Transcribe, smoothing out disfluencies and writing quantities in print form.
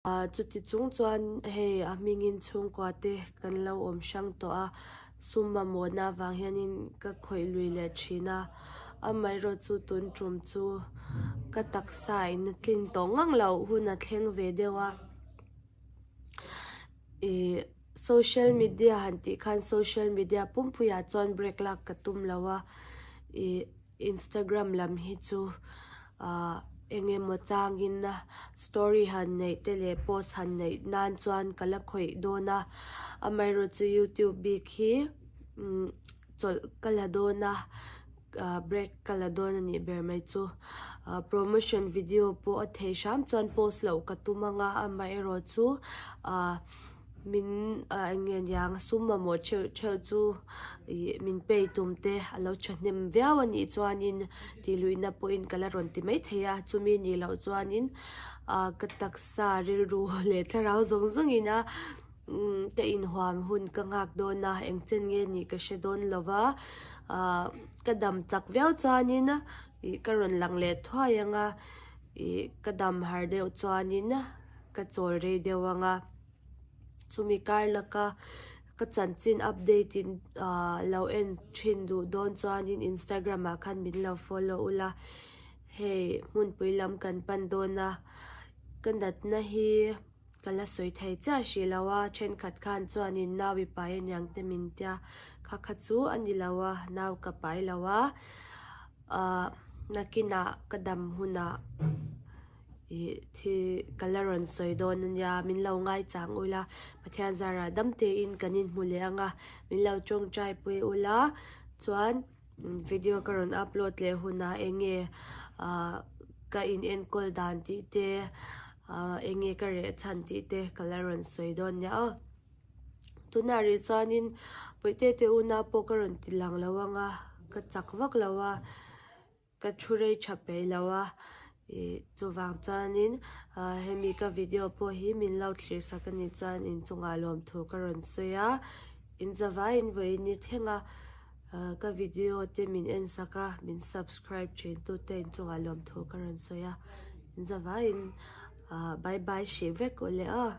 Chuti chung chuan hei a hmingin chhungkua te kan lo awm hrang tawh a, sum mamawhna avang hianin ka khawih lui leh thin a, amaherawh chu tun tum chu ka taksa in a tlin tawh ngang loh hun a thleng ve deuh a. Ih social media han tih khan social media pumpuiah chuan break lak ka tum lo a, ih. Instagram lam hi chu ah eng emaw changin story han neih te leh post han neih nan chuan ka la khawih dawn a amaherawh chu youtube bik hi umm chawlh ka la dawn a ah break ka la dawn a nih ber mai chu ah promotion video pawh a thei hram chuan post loh ka tum anga amaherawh chu ah. Min ah eng nge niang sum mamawh theuh theuh chu ih min pay tum te a lo thahnem viau a nih chuanin tih luihna pawhin ka la rawn ti maithei a chumi nih loh chuanin ah ka taksa rilru leh thlarau zawng zawngin a umm ka inhuam hun ka nghak dawn a eng chen nge nih ka hre dawn lo va ah ka dam chak viau chuanin ih ka rawn lang leh thuai ang a ih ka dam har deuh chuanin. Ka chawl rei deuh ang a, chumi kar laka ka chanchin update in ah lo en thin duh dawn chuanin Instagram ah khan min lo follow ula, hei hmunpui lam kan pan dawn a, ka natna hi ka la sawi thei chiah hrih lo a, thenkhat khan chuanin nau i pai aniang te min tia, kha kha chu a ni lo a, nau ka pai lo a, ah nakinah ka dam hunah. Ih thi ka la rawn sawi dawn a nia min lo ngai chang ula Pathian zarah dam tein kan inhmu leh ang a min lo tawngtai pui ula chuan video ka rawn upload leh hunah eng nge ah ka in enkawl dan tih te ah eng nge ka reh chhan tih te ka la rawn sawi dawn nia aw. Tunah rih chuanin Pawihte te unau pawh ka rawn ti lang lo ang a ka chak vak lo a. Ka thu rei tha peih lo a, ih chuvang chuanin ah hemi ka video pawh hi min lo thlir sak a nih chuan inchungah lawmthu ka rawn sawi a, in zavaiin vawiin ni thleng a, ah ka video te min en sak a, min subscribe thin tu te inchungah lawmthu ka rawn sawi a, in zavaiin ah bye bye hrih vek aw le aw.